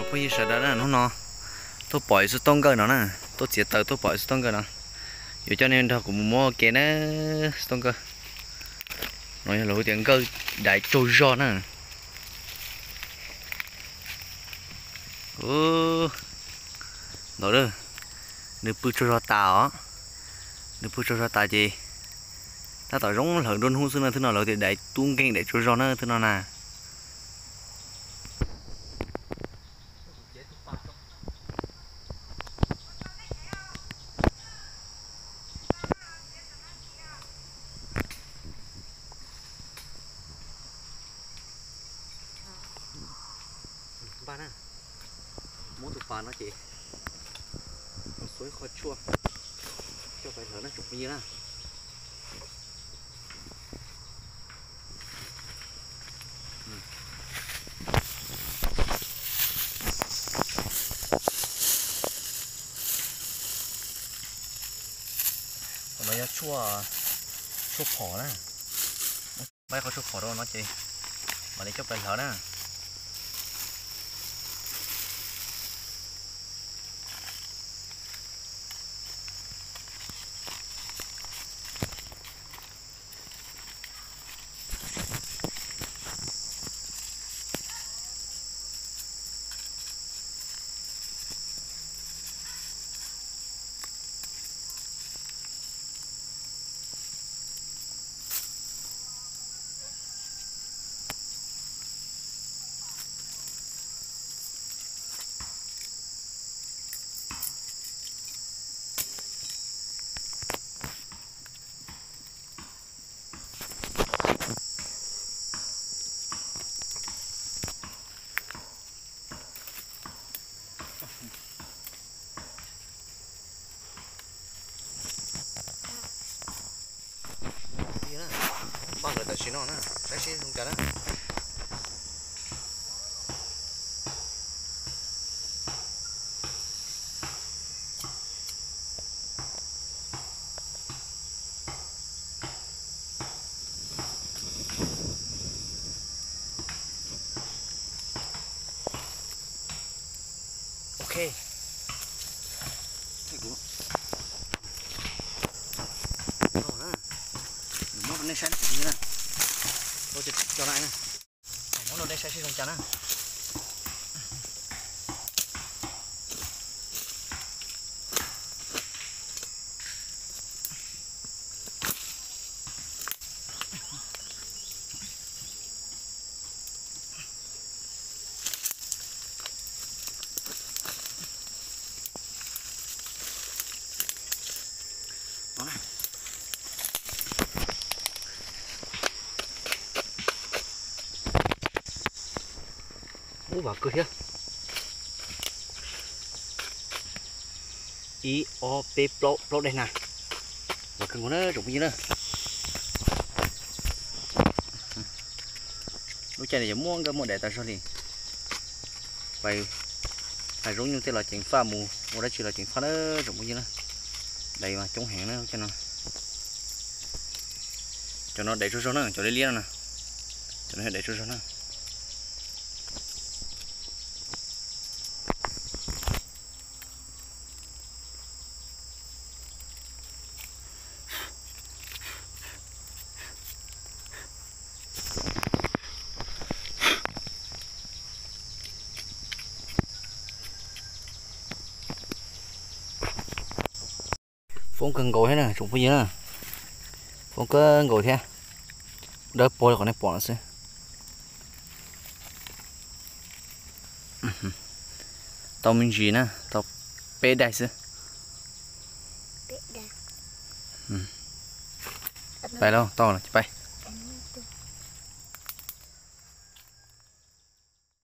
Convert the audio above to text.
Phooj ywg sawv daws na, hnub no tuaj pom ib xub tooj nkawj no na, tuaj txiav taws tuaj pom ib xub tooj nkawj no. Yuav coj nej nrog kuv mus muab ua ke na, xub tooj nkawj. No yog lawv hu tias nkawj daiv tsaug zog na. Ntawd, nws pw tsaug zog tas os. Nws pw tsaug zog tas ces tab tom zoo hlawv nruab hnub xwb na, thwb no lawv tias daiv tub nkeeg daiv tsaug zog na, thwb no na. Npaj na, muab tus pas no ces xuas ib qho tshuaj coj pais hlawv na tsoom phooj ywg na. Qhov no yog tshuaj, tshuaj phom na. Npaj qhov tshuaj phom rau no ces mam li coj pais hlawv na. Npaj lawv tam sim no na, saib seb zoo cas na. Ok. Muab rau nej saib na, muab rau nej saib seb zoo cas na. Ub, vam kawg thiab. Ib ob peb plaub, plaub daim na. Vam kawg nkaus na tsoom phooj ywg na. Lub caij no ces muaj nkawj muaj daiv tas zog li. Pais hav zoov nyuj tej los ceev faj, mus ua dab tsi los ceev faj na tsoom phooj ywg na. Daiv mas coob heev na lub caij no. Cov no daiv tsaug zog na, cov liab liab no na. Cov no yog daiv tsaug zog na. Foob kawg nkaus thiab na tsoom phooj ywg na. Foob kawg nkaus thiab. Dawb paug li qhov nej pom no xwb. Tau me ntsis na, tau peb daim xwb. Pais lauj, tau lawm, pais.